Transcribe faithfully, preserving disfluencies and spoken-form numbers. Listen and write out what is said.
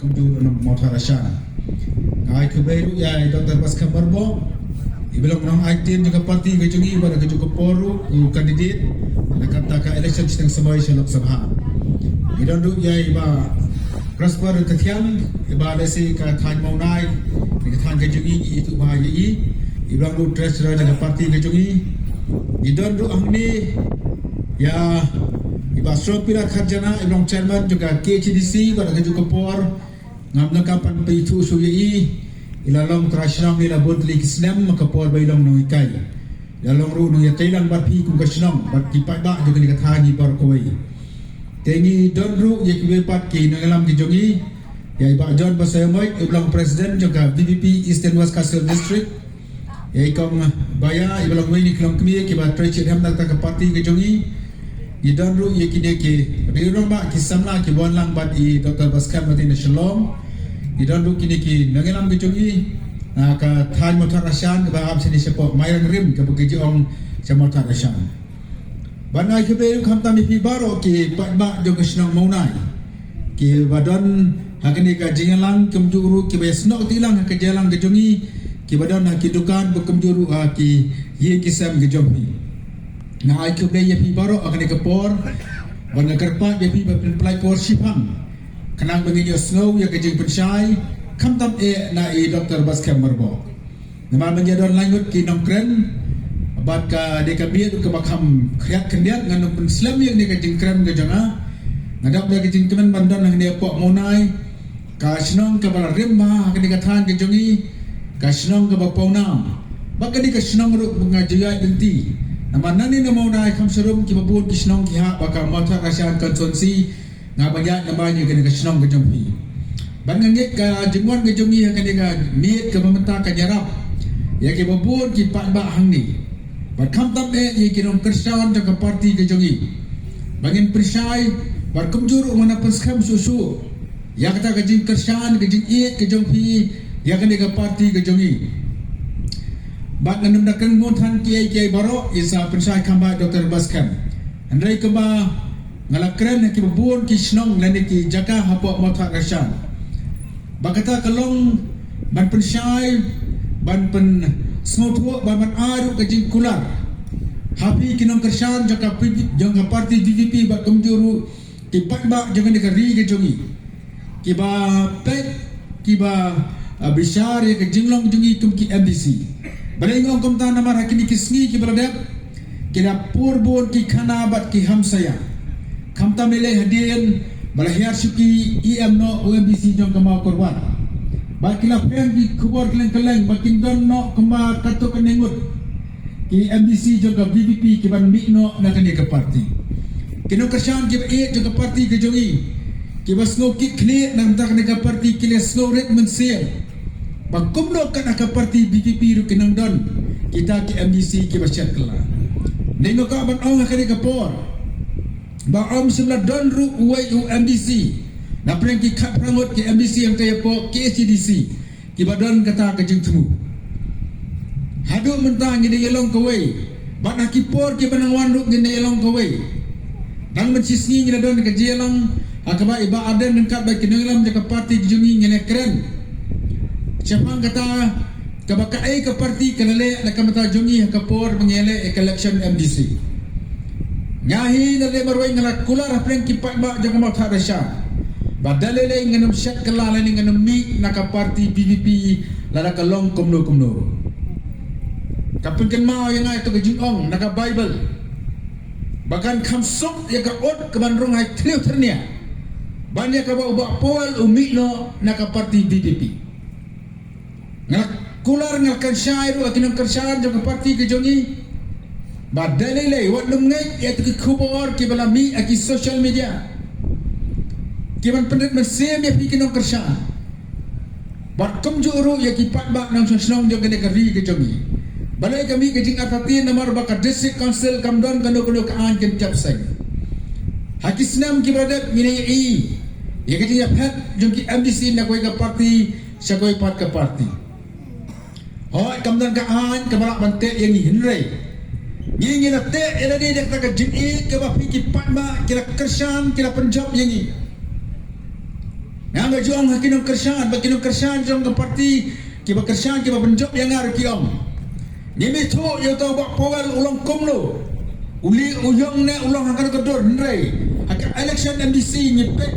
Kumjuh ruh na Mawthadraishan. Nga ai khublei ruh ïa i Doctor Batskhem Myrboh, i ba long nongaiktien jong ka party ka jong ngi, bad ka jong ka por ruh u candidate na kata ka election shiteng samoi sha Lok Sabha. Ngi don ruh ïa i Bah Prosper Kynthiang, i ba lehse ka thaiñ Mawnai, ka thaiñ ka jong ngi, ngi ithuh bha ïa i, i ba long ruh treasurer jong ka party ka jong ngi. Ngi don ruh hangne ïa i Bah Srompira Kharjana, i ba long chairman jong ka K H A D C, bad ka jong ka por ngam donkam ban pynithuh shuh ïa i. I la long trai shnong ïa la bun tylli ki snem, ha ka por ba i long nonghikai. I la long ruh nongïatreilang bad phi kum ka shnong, bad ki paidbah jong kane ka thaiñ baroh kawei. Te ngi don ruh ïa kiwei pat ki nongïalam ki jong ngi, ïa i Bah John Basaiawmoit, i ba long president jong ka V P P Eastern West Khasi Hills District. Ïa i Kong Baya, i ba long uwei na ki longkmie kiba trei shitrhem na kata ka party ka jong ngi. Ngi don ruh ïa kine ki rangbah, ki samla kiba wan lang bad i Doctor Batskhem na Shillong. Ngi don ruh kine ki nongïalam ki jong ngi na ka thaiñ Mawthadraishan, kaba hap shane shapoh Mairang Rim, kaba ki ju ong sha Mawthadraishan. Bad nga ai khublei ruh khamtam ïa phi baroh ki paidbah jong ka shnong Mawnai, kiba don ha kane ka jingïalang, kumjuh ruh kiba ïasnoh kti lang ha ka jingïalang ka jong ngi, kiba don ha ki dukan, bad kumjuh ruh ha ki ïing ki sem ki jong phi. Nga ai khublei ïa phi baroh ha kane ka por, bad nga kyrpad ïa phi ban pynpyllait por shiphang, khnang ba ngin ïohsngew ïa ka jingpynshai, khamtam eh na i Doctor Batskhem Myrboh. Namar ba ngi don lai ngut ki nongkren, bad ka dei ka miet kaba kham khriat khyndiat, ngan ym pynslem ïa kane ka jingkren ka jong nga. Nga dap da ka jingkmen ban don hangne hapoh Mawnai, ka shnong kaba la rim bha ha kane ka thaiñ ka jong ngi, ka shnong kaba pawnam. Bad kane ka shnong ruh ba nga ju ïaid lynti. Namar nangne na Mawnai kham sharum kiba bun ki shnong ki hap ha ka Mawthadraishan constituency, nga ban ïaid namar ïa kane ka shnong ka jong phi. Bad nga ngeit ka jingwan ka jong ngi ha kane ka miet kaba mynta kan ïarap ïa kiba bun ki paidbah hangne, bad khamtam eh ïa ki nongkyrshan jong ka party ka jong ngi, ba ngin pynshai, bad kumjuh ruh ngan pynskhem shuh shuh ïa kata ka jingkyrshan, ka jingïeit ka jong phi ïa kane ka party ka jong ngi. Bad ngan ym da kren bun than kiei kiei baroh, ngin sa pynshai kham bha Doctor Batskhem. Hynrei kumba nga la kren ha kiba bun ki shnong lane ki jaka hapoh Mawthadraishan, ba kata ka long ban pynshai, ban pynsngewthuh, ban, ban ai ruh ka jingkular ha phi ki nongkyrshan jong ka P-, jong ka party V P P, bad kumjuh ruh ki paidbah jong kane ka ri ka jong ngi, kiba peit, kiba, ah, bishar ïa ka jinglong jong ngi kum ki M D C. Balei nga ong kumta? Namar ha kine ki sngi kiba la dep, ki la pur bun ki khana bad ki hamsaïa. Khamtam lei lei hadien ba la hiar shuki E M noh u M D C jong ka Mawkyrwat, bad ki la pyrshang ki khubor kylleng kylleng ba kin don noh kumba katto katne ngut ki M D C jong ka V P P kiban mih noh na kane ka party. Ki nongkyrshan kiba ïeit jong ka party ka jong ngi, kiba sngew kit khlieh na ka bynta kane ka party, ki la sngew rit mynsiem ba kumno kat ha ka party V P P ruh ki nang don kita ki M D C kiba shet kylla. Ngi kwah ban ong ha kane ka por ba ym shym la don ruh uwei u M D C na pdeng ki khatphra ngut ki M D C hangta hapoh K H A D C kiba don kata ka jingthmu. Haduh mynta ngin da ïalong kawei, bad ha ki por kiba nang wan ruh ngin da ïalong kawei. Tang mynshisngi ngin da don ka jingïalang ha kaba i Bah Ardent ryngkat bad ki nongïalam jong ka party ka jong ngi ngin ïakren shaphang kata kaba kaei ka party ka la leh na ka bynta jong ngi ha ka por ba ngi ïaleh ïa ka election M D C. Nga hi na lade marwei nga la kular hapdeng ki paidbah jong ka Mawthadraishan ba da lei lei ngan ym shet kylla lane ngan ym mih na ka party V P P lada ka long kumno kumno. Ka pynkynmaw ïa nga ïa kato ka jingong na ka Baibl ba kan kham suk ïa ka ut kaban rung ha i thliew tyrnia ban ïa kaba u Bah Powell u mih noh na ka party V P P. Nga la kular, nga la kynshai ruh ha ki nongkyrshan jong ka party ka jong ngi ba da lei lei wat nym ngeit ïa ki khubor kiba la mih ha ki social media kiban pynrit mynsiem ïa phi ki nongkyrshan, bad kumjuh ruh ïa ki paidbah nongshong shnong jong kane ka ri ka jong ngi. Balei ka mih ka jingartatien? Namar ba ka District Council kam don kano kano ka aiñ kin jop seng. Ha ki snem kiba la dep ngin ïa i ïa ka jingïaphet jong ki M D C na kawei ka party sha kawei pat ka party. Hooid, kam don ka aiñ kaba lah ban teh ïa ngi, hynrei ngi ngi la teh ïa lade da kata ka jingïeit kaba phi ki paidbah ki la kyrshan, ki la pynjop ïa ngi. Nga nga jong ha ki nongkyrshan, ba ki nongkyrshan jong ka party, kiba kyrshan, kiba pynjop ïa nga ruh ki ong. Ngim ithuh ïa uta u Bah Powell u long kumno. U li u ïong ne u long ha kano ka dur, hynrei ha ka election M D C ngi peit